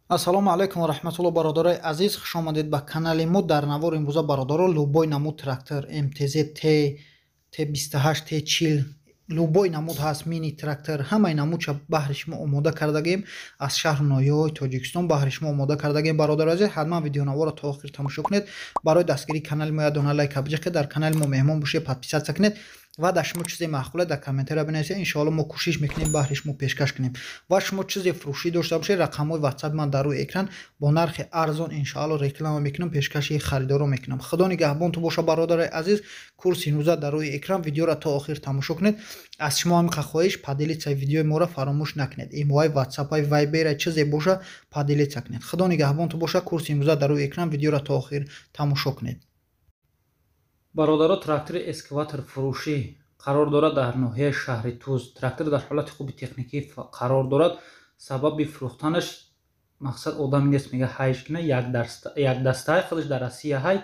Ассалому алайкум ва раҳматулло, бародарои азиз, хуш омадед ба канали мо. Дар навори имрӯза, бародаро, любой намуд трактор МТЗ Т, Т28, Т40, любой намуд ҳаст, мини трактор, ҳамаи намудша баҳри шумо омода кардагем. Аз шаҳру ноҳияҳои Тоҷикистон баҳри шумо омода кардагем. Бародари азиз, ҳатман видеонаворро то охир тамошо кунед. Барои дастгирии канали мо як дона лайк биҷиқед, дар канали мо меҳмон бошед, подписаться кунед ва дар шумо чизе маъқуле дар комментария бинависед. Иншоалло, мо кӯшиш мекунем, баҳри шумо пешкаш кунем. Ва шумо чизе фурӯшӣ дошта бошед, рақамҳои ватсапи ман дар рӯи экран, бо нархи арзон иншоалло реклама мекунам, пешкаши харидоро мекунам. Худо нигаҳбонту боша, бародари азиз. Курси имрӯза дар рӯи экран, видеоро то охир тамошо кунед. Аз шумо ҳамиқа хоҳиш: поделиться видеои моро фаромӯш накунед. Имои, ватсапай, вайбера, чизе боша, поделиться кунед. Худо нигаҳбонту боша. Курси имрӯза дар рӯи экран, видеоро то охир тамошо кунед. Бародаро, трактори экскаватор фурӯшӣ қарор дорад дар ноҳияи шаҳри Туз. Трактор дар ҳолати хуби техникӣ қарор дорад. Сабаби фурӯхтанаш мақсад одам нест, мега, ҳайш кина, якдастаи худаш дар Россия ҳай.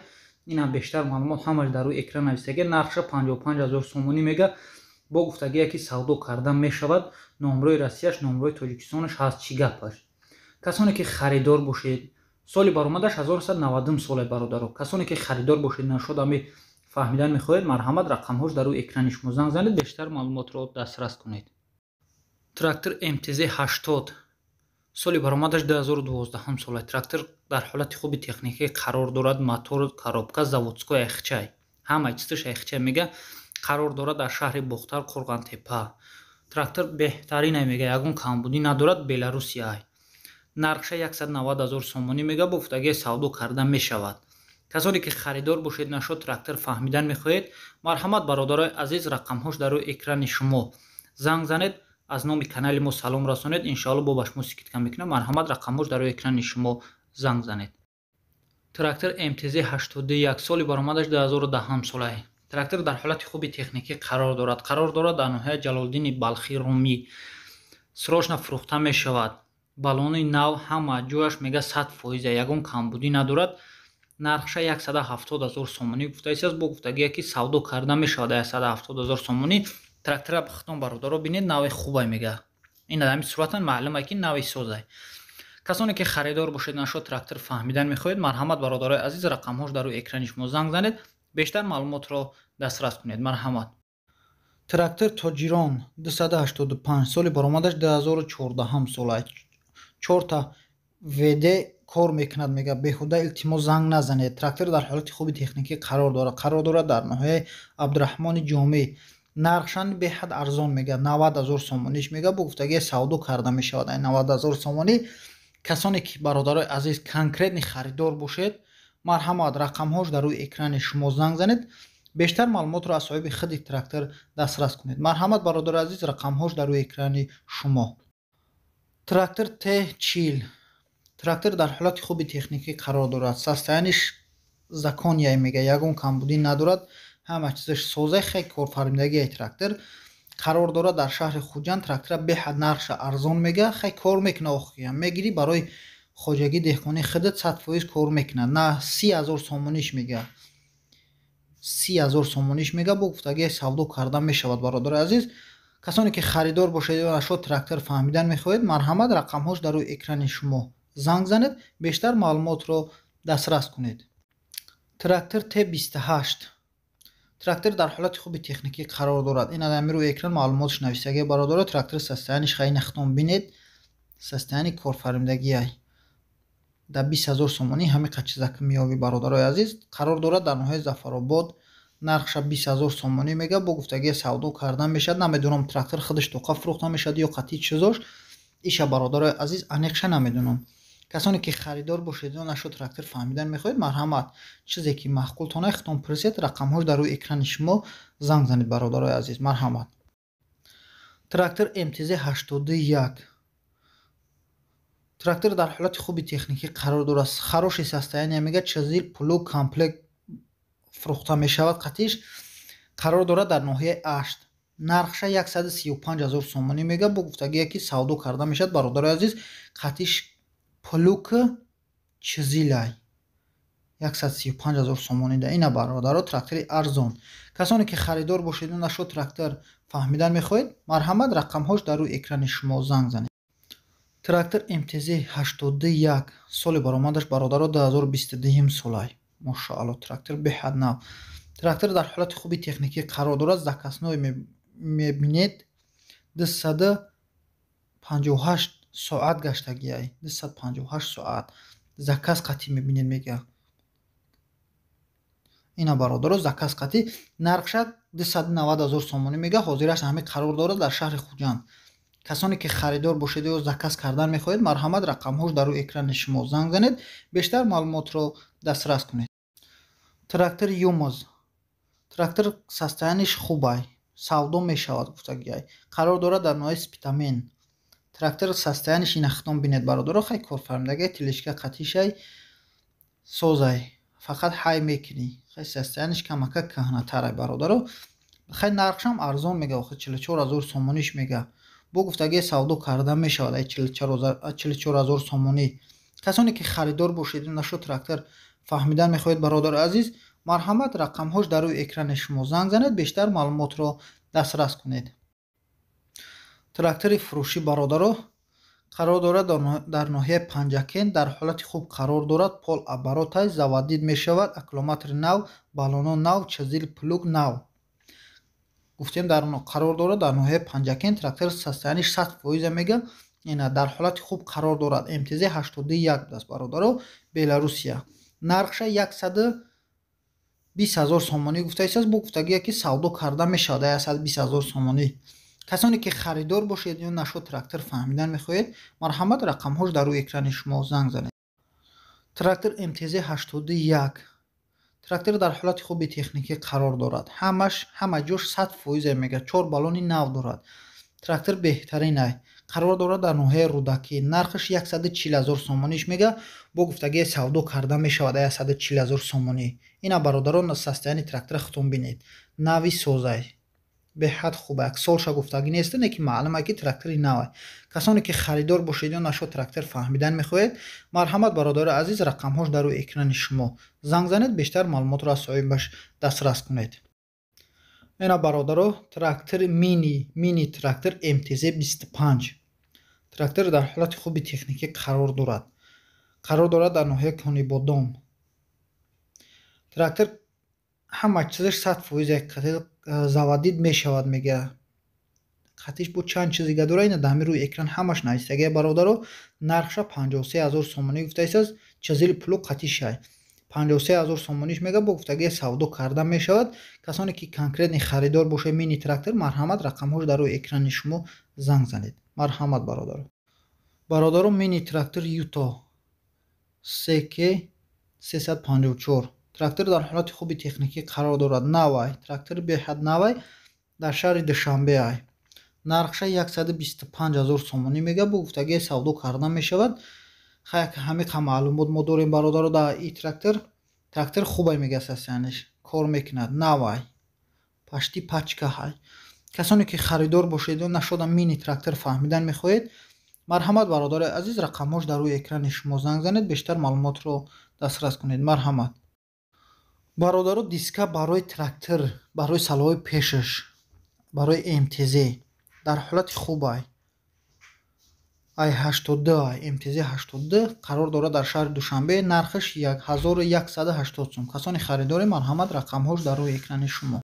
Инам бештар маълумот ҳамаш дар рӯи экран нависаги. Нархша 55 ҳазор сомонӣ мега, бо гуфтагие ки савдо карда мешавад. Номрои Россияш, номрои Тоҷикистонаш ҳаст. Чӣ гапаш? Касоне ки харидор бошед, соли баромадаш 1990 соле. Бародаро, касоне ки харидор бошед, нашод ами фаҳмидан мехоҳед, марҳамат, рақамҳош дар рӯи экрани шумо, занг занед, бештар маълумотро дастрас кунед. Трактор МТЗ 80, соли баромадаш 2012 сола. Трактор дар ҳолати хуби техникӣ қарор дорад. Мотор, коробка заводской, айхчай, ҳамаи чизаш айхчай мега. Қарор дорад дар шаҳри Бохтар, Қурғантепа. Трактор беҳтарине мега, ягон камбудӣ надорад. Беларусия. Нархша 190 ҳазор сомонӣ мега, бо гуфтагии савдо карда мешавад. Касоне ки харидор бошед, нашод трактор фаҳмидан мехоҳед, марҳамат, бародарои азиз, рақамҳош дар рӯи экрани шумо, занг занед, аз номи канали мо салом расонед. Иншоалло, бо ба шумо скидка мекунам. Марҳамат, рақамҳош дар рӯи экрани шумо, занг занед. Трактор МТЗ 81, соли баромадаш 2010 солае. Трактор дар ҳолати хуби техникӣ қарор дорад. Қарор дорад дар ноҳияи Ҷалолиддини Балхӣ, Румӣ. Срочно фурӯхта мешавад. Баллони нав, ҳама ҷояш мега 100%, ягон камбудӣ надорад. Нархша 170 ҳазор сомонӣ гуфтаистааст, бо гуфтагие ки савдо карда мешавад. 170 ҳазор сомонӣ. Трактора худтон, бародаро, бинед, нави хубай мега. Ин ҳами суратан маълума ки нави созай. Касоне ки харидор бошед, нашод трактор фаҳмидан мехоҳед, марҳамат, бародарои азиз, рақамҳош дар рӯи экрани шумо, занг занед, бештар маълумотро дастрас кунед. Марҳамат. Трактор Тоҷирон 285, соли баромадаш 2014 сола, чорта ВД кор мекунад мега. Беҳуда, илтимос, занг назанед. Трактор дар ҳолати хуби техникӣ қарор дорад. Қарор дорад дар ноҳияи Абдураҳмони Ҷомӣ. Нархшан беҳад арзон мега, 90 ҳазор сомониш мега, бо гуфтагии савдо карда мешавад. Ай 90 ҳазор сомонӣ. Касоне ки, бародарои азиз, конкретный харидор бошед, марҳамат, рақамҳош дар рӯи экрани шумо, занг занед, бештар маълумотро аз соҳиби худи трактор дастрас кунед. Марҳамат, бародари азиз, рақамҳош дар рӯи экрани шумо. Трактор Т40. Трактор дар ҳолати хуби техникӣ қарор дорад. Состояние ш законный мега, ягон камбудӣ надорад, ҳама чизаш созе, хеле корфармидагии трактор. Қарор дорад дар шаҳри Хуҷанд. Трактора беҳад нархша арзон мега, хеле кор мекунад. Охиям мегирӣ барои хоҷагии деҳқонии худат, 100% кор мекунад. На 30 ҳазор сомониш мега, 30 ҳазор сомониш мега, бо гуфтагии савдо карда мешавад. Бародари азиз, касоне ки харидор бошед ё нашод трактор фаҳмидан мехоҳед, марҳамат, рақамҳош дар рӯи экрани шумо, занг занед, бештар маълумотро дастрас кунед. Трактор Т28. Трактор дар ҳолати хуби техникӣ қарор дорад. Ин ами рӯи экран маълумотш нависагӣ, бародаро. Трактор состояние ш хайна худтон бинед, состояние корфармидагиай. Дар 20 ҳазор сомонӣ ҳамиқа чизак меёбӣ, бародарои азиз. Қарор дорад дар ноҳияи Зафаробод. Нархша 20 ҳазор сомонӣ мега, бо гуфтагии савдо карда мешавад. Намедонам, трактор худаш тоқа фурӯхта мешавад ё қатъи чизош иша, бародарои азиз, аниқша намедонам. Касоне ки харидор бошед ё нашод трактор фаҳмидан мехоҳед, марҳамат, чизе ки маъқултона, худтон пурсед, рақамҳош дар рӯи экрани шумо, занг занед, бародарои азиз, марҳамат. Трактор МТЗ 81. Трактор дар ҳолати хуби техникӣ қарор дорад, хороший состояние мега, чизил, плуг комплект фурӯхта мешавад қатиш. Қарор дорад дар ноҳияи Ашт. Нархша 135 ҳазор сомонӣ мега, бо гуфтагие ки савдо карда мешавад. Бародарои азиз, қатиш плуг, чизилай, 135 ҳазор сомонӣ да. Ина, бародаро, трактори арзон. Касоне ки харидор бошеду нашод трактор фаҳмидан мехоҳед, марҳамат, рақамҳош дар рӯи экрани шумо, занг занед. Трактор МТЗ 81, соли баромадаш, бародаро, 2022 солай. Мошаалло, трактор беҳад нав. Трактор дар ҳолати хуби техникӣ қарор дорад. Заказной мебинед, 258 соат гаштагиай, 258 соат. Заказ қатӣ мебинед, мега. Ина, бародаро, заказ қатӣ. Нархша 290 ҳазор сомонӣ мега. Ҳозираш ҳамин қарор дорад дар шаҳри Хуҷанд. Касоне ки харидор бошед ё заказ кардан мехоҳед, марҳамат, рақамҳош дар рӯи экрани шумо, занг занед, бештар маълумотро дастрас кунед. Трактор ЮМЗ. Трактор состояние ш хубай, савдо мешавад гуфтагиай. Қарор дорад дар ноҳияи Спитамен. Трактор состояние ш ина хитом бинед, бародаро. Хай, корфармдагай, тележка қатишай, созай, фақат ҳай мекунӣ. Хай, состояние ш камака кӯҳнатарай, бародаро. Хай, нархшам арзон мега, охи 44 000 сомониш мега. Бо гуфтагии савдо карда мешавад ай 44 000 сомонӣ. Касоне ки харидор бошед, нашуд трактор фаҳмидан мехоҳед, бародари азиз, марҳамат, рақамҳош дар рӯи экрани шумо, занг занед, бештар маълумотро дастрас кунед. Трактори фурӯшӣ, бародаро, қарор дорад дар ноҳияи Панҷакент, дар ҳолати хуб қарор дорад. Полуоборот ай, заводить мешавад, аккумулятори нав, баллоно нав, чизил, плуг нав. Гуфтем, дар қарор дорад дар ноҳияи Панҷакент. Трактор состояние ш 100% мега. Ина, дар ҳолати хуб қарор дорад. МТЗ 81 будааст, бародаро, Беларусия. Нархша 120 000 сомонӣ гуфта истааст. Бо гуфтагие ки савдо карда мешавад 120 000 сомонӣ. Касоне ки харидор бошед ё нашуд трактор фаҳмидан мехоҳед, марҳамат, рақамҳош дар рӯи экрани шумо, занг занед. Трактор МТЗ 81. Трактор дар ҳолати хуби техникӣ қарор дорад. Ҳамаш, ҳама ҷош 100% мега. Чор баллони нав дорад. Трактор беҳтаринай. Қарор дорад дар ноҳияи Рӯдакӣ. Нархаш 140 000 сомониш мега. Бо гуфтагии савдо карда мешавад 140 000 сомонӣ. Ина, бародарон, состояние трактора худтон бинед, нави созай, беҳад хуб. Як солша гуфтагӣ нест, не ки маълума ки трактори навай. Касоне ки харидор бошед ё нашуд трактор фаҳмидан мехоҳед, марҳамат, бародари азиз, рақамҳош дар рӯи экрани шумо, занг занед, бештар маълумотро аз соҳибаш дастрас кунед. Ина, бародаро, трактори мини, мини трактор МТЗ 25. Трактор дар ҳолати хуби техникӣ қарор дорад. Қарор дорад дар ноҳияи Конибодом. Трактор ҳама чизаш 100%, заводить мешавад мега. Қатиш бо чанд чизига дора, ина дар ҳамин рӯи экран ҳамаш навистагия, бародаро. Нархша 53 000 сомонӣ гуфта истааст. Чизили плуг қатишай, 53 000 сомониш мега. Бо гуфтагии савдо карда мешавад. Касоне ки конкретный харидор бошед мини трактор, марҳамат, рақамҳош дар рӯи экрани шумо, занг занед. Марҳамат, бародаро. Бародаро, мини трактор Юто СК 354. Трактор дар ҳолати хуби техникӣ қарор дорад. Навай, трактори беҳад навай, дар шаҳри Душанбе ай. Нархша 125 000 сомонӣ мега. Бо гуфтагии савдо карда мешавад. Хай, ҳамиқа маълумот мо дорем, бародаро, дар и трактор. Трактор хубай мега, состояние ш, кор мекунад, навай, почти пачка ҳай. Касоне ки харидор бошед ё нашуда мини трактор фаҳмидан мехоҳед, марҳамат, бародари азиз, рақамҳош дар рӯи экрани шумо, занг занед, бештар маълумотро дастрас кунед. Марҳамат, бародаро. Диска барои трактор, барои салоҳои пешаш, барои МТЗ дар ҳолати хубай. Ай 82 ай, МТЗ 82, қарор дорад дар шаҳри Душанбе. Нархаш 1180 сум. Касони харидорӣ, марҳамат, рақамҳош дар рӯи экрани шумо.